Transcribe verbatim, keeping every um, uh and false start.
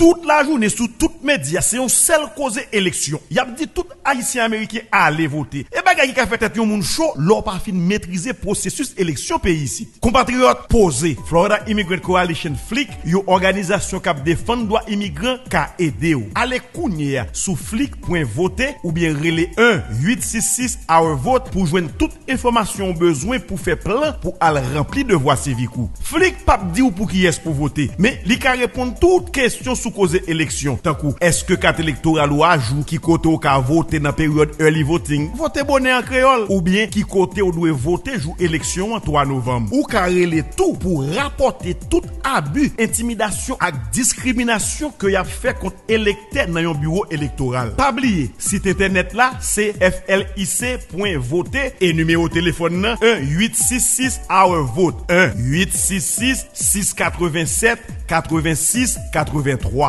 Tout lajounen sou tout medya, se yon sèl koze eleksyon. Y ap di tout Ayisyen Ameriken ale vote. E bagay ki ka fè tèt yon moun cho lè w pa fin metrize pwosesis eleksyon peyi isit. Konpatriyòt, poze. Florida Immigrant Coalition, flic, yon òganizasyon k ap defann dwa imigran, ka ede w. Ale kounye a sou flic pwen vote oubyen rele en uit sis sis our vote pou jwenn tout enfòmasyon w bezwen pou fè plan pou al ranpli devwa sivik ou. Flic p ap di w pou kiyès pou vote, men li ka reponn tout kesyon sou koze eleksyon, tankou èske kat elektoral ou ajou, ki kote w ka vote nan peryòd early voting, vote bonè an kreyòl, oubyen ki kote w dwe vote jou eleksyon an twa novanm. Ou ka rele tou pou rapòte tout abi, entimidasyon ak diskriminasyon ke y ap fè kont elektè nan yon biwo elektoral. Pa bliye, sit entènèt la se F L I C pwen vote e nimewo telefòn nan en uit sis sis our vote, en uit sis sis sis katrevennsèt katrevensis katrevenntwa.